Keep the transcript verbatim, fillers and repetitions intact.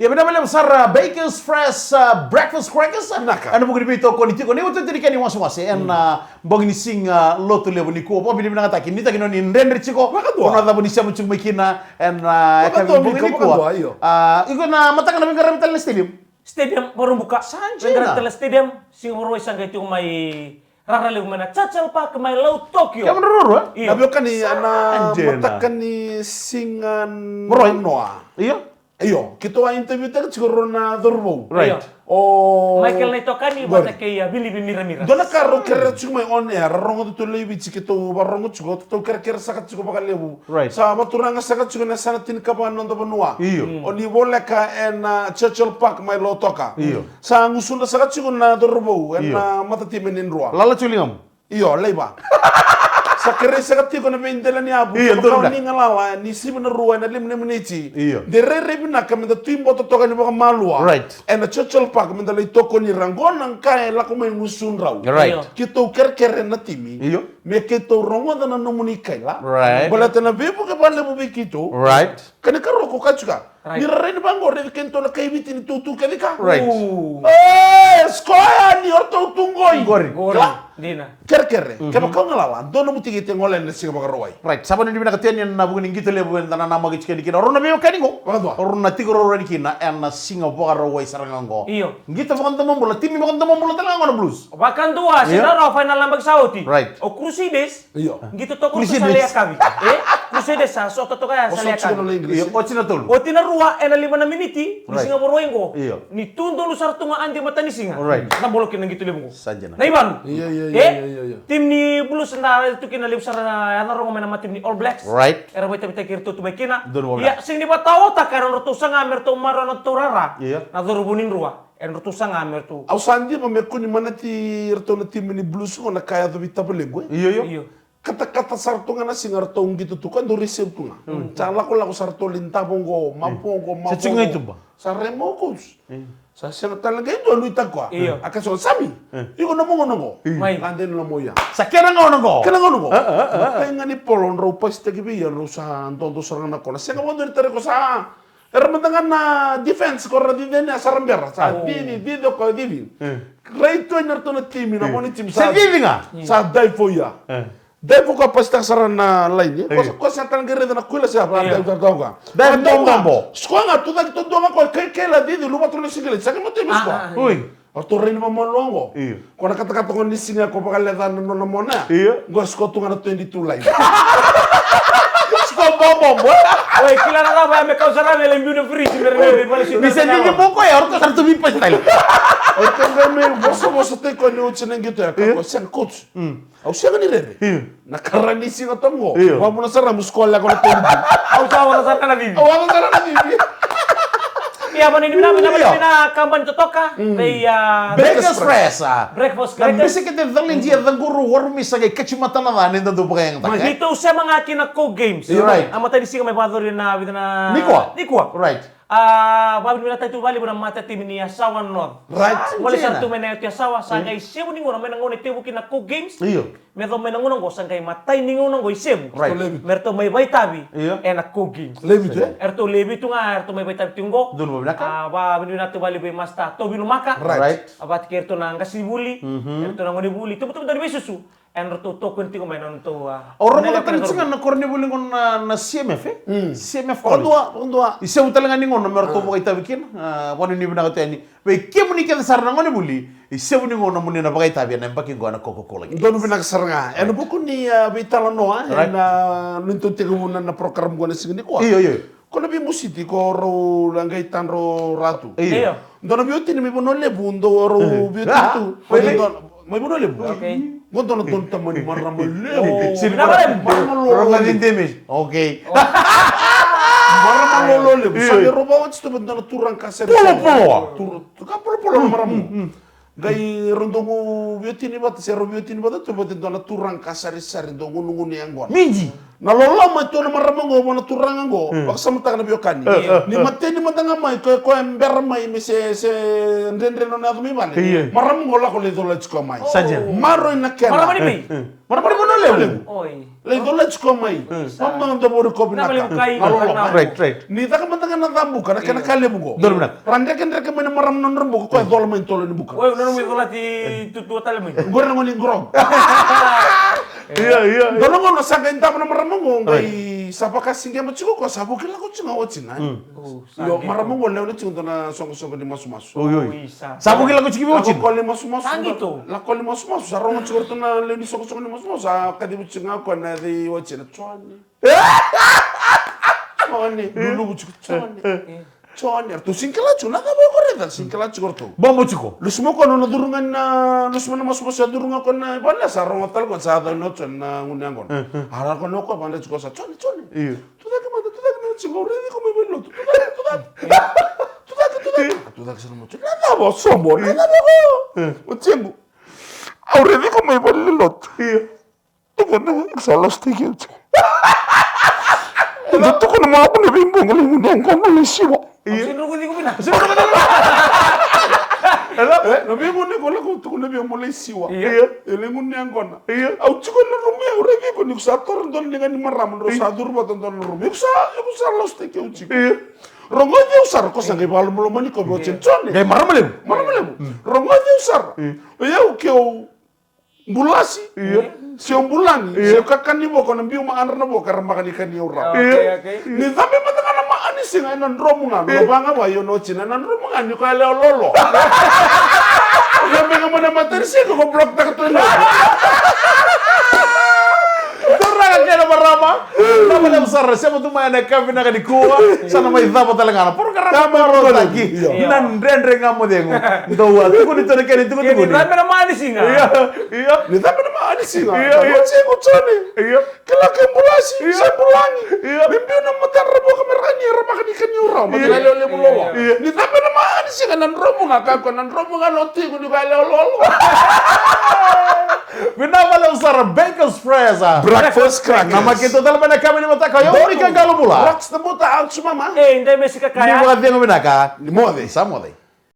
Ia vinaka vakalevu sara, Bakers Fresh, uh, breakfast crackers. Vinaka. Ena vuku ni veitokoni tiko ni watiwati ni kena iwasewase ena, uh, bogi ni siga, uh, Lotulevu nikua. Vakavinavinakataki, nuitaki na nomuni dredre tiko. Vakadua. Ko na cava ni sema tiko mai kina ena, uh, yakavi ni bogi nikua. Vakadua, io. Uh, iko na mataka na veiqaravi tale na stadium. Stadium, Vakaraubuka. Sa dina. Veiqaravi tale na stadium, Siga Vakarauwai sa qai tiko mai rara levu mai na Churchill Park mai Lautoka. Kemudrou ruarua, e? Io. Na veiwekani, ena mataka ni siga Vakarauwai. Noa. Io. Io, keitou a interview taka tiko rau na cauravou. Right. Io. O Michael Naitokani vata kei a Vilivi Miramira. Dua na ka rau kerea tiko mai on air, rau rogoca tu lai Viti, keitou vakarorogo tiko, keitou kerekere saka tiko vakalevu. Right. Sa vaturaga saka tiko na yasana tinikava na noda vanua. Io. Mm. O ni voleka ena Churchill Park mai Lautoka. Io. Sa gusudra saka tiko na cauravou ena matatimi ni Drua. Lala tiko ligamu. Io, laiva. Sa kerei saka tiko na veidela ni yavu. Io, donu. Kevaka ni galala ni sivi na rua ena lima na miniti. Io. De rairai vinaka meda tu i boto toka ni vakamalua. Right. Ena Churchill Park meda lai tokoni ira qo na ka e lako mai gusudrau. Right. Io. Keitou kerekere na timi. Io. Me keitou rogoca na nomuni kaila. Right. Baleta na veivuke vakalevu vei keitou. Right. Ka ni karua ko kaya tiko. Right. Ni rarai ni vaqo, raici kedatou na kai Viti ni tutu kece ka. Right. Ooh. E, skoya ni oratou tu qoi. Qori. Qori. Kila? Dina. Kerekere. Mhm. Kevaka o galala, dua nomu tikite, gole ena Siga Vakarauwai. Right. Sa vanuinui vinaka tu yani ena vuku ni qito levu eda nanamaki tiko yani kina. O rau na veiwekani qo. Vakadua. O rau na tiko rau yani kina ena Siga Vakarauwai sara ga qo. Io. Qito vakadomobula, timi vakadomobula tale ga qo na Blues. Vakadua, io. Sega ni rawa, final yabaki sa oti. Right. O Crusaders. Io. Qito toka Crusaders. Sa lai yakavi. E? Crusaders sa sota toka ya sa lai yakavi. Io, oti na tolu. Oti na rua ena lima na miniti, ni, right, Siga Vakarauwai qo. Io. Ni tu donu sara tu ga adi matanisiga. Right. Na bolo kina na qito levu qo. Sa dina. Na ivanu. Io, io, io, e? Io, io, io. Timi ni Blues da tu kina levu sara, ya na rogo mai na matatimi ni All Blacks. Right. Era vakaitavitaki iratou tu mai kina. Donu. Ia, sega ni vakataotaka na nodratou saga me ratou maroroya na nodratou rara. Io. Na cauravou ni Drua. E ratou saga me ratou. Au sa diva me kua ni manati iratou na timi ni Blues qo na ka yaco vei tavalequ, e? Io, io. Io. Katakata sara tu ga na siga ratou qito tu, ka dau receive tu ga. Mm. Sa lakolako sara ratou lai davo qo, mavo qo, mavo qo. Sa tiko ga i tuba. Sa rai mai o coach. Mm. Sa sega tale ga e dua e nuitaka koya. Io. A kaya so, Sami, iko na mo gauna qo. Io. Mai. Lade na mo ya. Sa kena gauna qo. Kena gauna qo. A, a, a, a. Matai ga ni polo drau pasitaki vei ira, drau sa dodo sara ga na kona. Sega vakadua ni tarai koya sa Era mada ga na defense, ko ra cici yani a sara bera. Sa cici, cici, o koya cici. Rai tu yani ratou na timi, na moni timi sa cici ga. Sa dai fo ya. Dai fo koya, pasitaka sara na laini. Ko sa, ko sa tale ga raica na kuila sa dai fo koya. Dai fo koya. Sikoa ga, tucake tu dua ga koya, kai, kaila cici, luvata na sikileti. Sa kei matai me sikoa. Oi. Ratou rai ni vakamalua qo. Io. Ko na katakata qo ni siga ko vakaleca na nona mona. Io. Qo sikoa tu ga na twenty-two line. Sikoa bobo. Oi, kila na cava ya me kau sara me lai biu na fridge me rere vale si. Ni se ni mo ko ya, ratou sara tu mi pa style. O te ga me vosavosa tiko ni oti na qito ya. Io. Ko sega coach. Mm. Au sega ni rere. Io. Na kara ni siga toka qo. Io. Vavuna sara mu sikoa lako na twenty. Au sa vavuna sara na vivi. Au vavuna sara na vivi. Ia, vani ni vinaka, vinaka, vinaka, kabani totoka. Mm. Vei, a, Bakers Fresh, a. Breakfast Crackers. Na bisikete calidia, caquru, warumisa, qai kaci mata na ca, ni da dau vakayagataka. Ni tou sema ga ki na Coke Games. Io, right. A matai ni siga mai vakayacori na vica na nikua. Nikua. Right. A, vavinavinaka tu vakalevu na matatimi ni Yasawa North. Right. Gole sara tu mai na yatu Yasawa, sa qai sevu ni gauna mai na gauna e tevu kina na Coke Games. Io. Me yacova mai na gauna qo sa qai matai ni gauna qo i sevu. Right. Me ratou mai vakaitavi. Io. Ena Coke Games. Levu tu, e? Eratou levu tu ga, eratou mai vakaitavi tiko qo. Donu vakavinaka. A, vavinavinaka tu vakalevu vei Master Tovi Lumaka. Right. Right. A, vata kei iratou na qasenivuli. Mhm. Eratou na gonevuli. Tubutubu dau ni veisusu. Ena ratou tokoni tiko mai na nodratou, a, o ratou na tani tiko ga na koronivuli qo na, na C M F, e? Mm. C M F College. Vakadua, vakadua. I sevu tale ga ni gauna me ratou vakaitavi kina, a, vavinavinaka tu yani. Vei kemuni kece sara na gonevuli, i sevu ni gauna mo ni na vakaitavi ena yabaki qo ena Coca-Cola Games. Donu vinaka sara ga. Ena vuku ni, a, veitalanoa, right, ena neitou tekivu na, na program qo na siga nikua. Io, io. Ko na veimositi ko rau na qai tadro ratu. Io. Dua na veiwatini mai Vanua Levu, dua rau veiwatini tu. Mai vei? Mai Vanua Levu. Okay. Qo dua na donu tamani marama levu. Siri marama levu. Marama lolo levu. Okay. Marama lolo levu. Io. Sa qai rau vakawati tu vei dua na turaga ka sari. Polo, polo. Tur-, tu ka polo, polo na marama. Mm, mm. Qai rau dau veiwatini vata, se rau veiwatini vata tu vata dua na turaga ka sarisari, dau gunugunu yaqona. Miji. Na loloma e tu na marama qo vua na turaga qo, vakasamataka na veiwekani. Ni mateni mada ga mai, koya, koya e bera mai me se, se dredre nona yaco mai vale. Marama qo lako lai cola tiko mai. Sa dina. Maroi na kena. Marama ni mai. Marama ni vanua levu. Oi. Lai cola tiko mai. Vamada ga davori kovi na ka. Na loloma. Right, right. Ni caka mada ga na cabuka, na kena ka levu qo. Donu vinaka. Ra drekadreka mai na marama na nodra buka, koya e cola mai tolo ni buka. Oi, nona mai cola ti tutua tale mai. Qori na goni grog. Ia, ia. Dua na gauna sa qai davo na marama qo, qai sa vakasiqema tiko koya, sa vuki lako tiko ga o watina. Io, marama qo lewe ni tiko dua na soqosoqo ni masumasu. Oi, oi. Sa vuki lako tiko vei watina. Lako koya lai masumasu. Lako koya lai masumasu, sa rogo tiko ratou na lewe ni soqosoqo ni masumasu, sa kacivi tiko ga koya na yaca i watina. Jone. Jone, luluvu tiko, Jone. Jone, ratou sega ni kila tiko na cava e koya raica, sega ni kila tiko ratou. Bobo tiko. Lesu mai koya nona curu ga na, lesu mai na masumasu, a curu ga koya na vale, sa rogo tale koya, sa yaco na Jone na gunu yaqona. A raica koya na koya, vakadeitaka tiko sa, Jone, Jone. Io. Tucake mada, tucake mada tiko, au raici iko mai valenilotu. Tucake, tucake. Tucake, tucake. Tucake sara mai Jone. Na cava o sobo, na cava o sobo. O Jone. Au raici iko mai valenilotu. Io. Iko na, iko sa lasutaki au tiko. Iko tukuna mai vei Bobo, lai gunu yaqona, lai siwa. Io. Sega ni rogoci iko vinaka. Sega ni rogoci iko vinaka. E, na veigauna iko lako tukuna vei au mo lai siwa. Io. E lai gunu yaqona. Io. Au tiko na rumu ya, au raici iko ni ko sa toro dua na liga ni marama, drau sa curu vata dua na rumu. Iko sa, iko sa lasutaki au tiko. Io. Rogoci au sara, ko sa qai vakalomalomani koya vei Jone. Qai marama levu. Marama levu. Rogoci au sara. O yau ke o bulasi. Io. Se o bulani, io, se o kakani vua, ko na biu maadra na vua, ka ra maka ni kani au rawa. Io. Okay, okay. Ni cabe mada ga na maa ni siga ena dromu ga, io, na vagava, io, na watina ena dromu ga, ni ko yalewa lolo. Cabe ga mai na matanisiga, ko block taka tu na. Turaga kei na marama. Vinaka vakalevu sara, sema tu mai ena yakavi vinaka nikua. Sa na mai cava tale ga na porokaramu vakarautaki. Io. Na Dredre Ga Mo Cegu. Dou a tukuni tu na kena itukutuku. Ni cabe na maa ni siga. Io, io. Ni cabe na maa ni siga. Io, io. Mo cegu Jone. Io. Kila ke bulasi, io, se bulani. Io. Me biu na matadra vua ka me ra kani, ra maka ni kani au rawa. Io. Matadra levu lolo. Io. Ni cabe na maa ni siga na dromu ga, ka ko na dromu ga na tiko ni ka leololo. Vinaka vakalevu sara, Baker's Press. Breakfast crackers. Na makete tale mai na kama ni mataka, yo, ni ka galo bula. Rocks the buta, out sumama. E, dai me sika kaya. Ni vakacegu vinaka. Ni moce. Sa moce.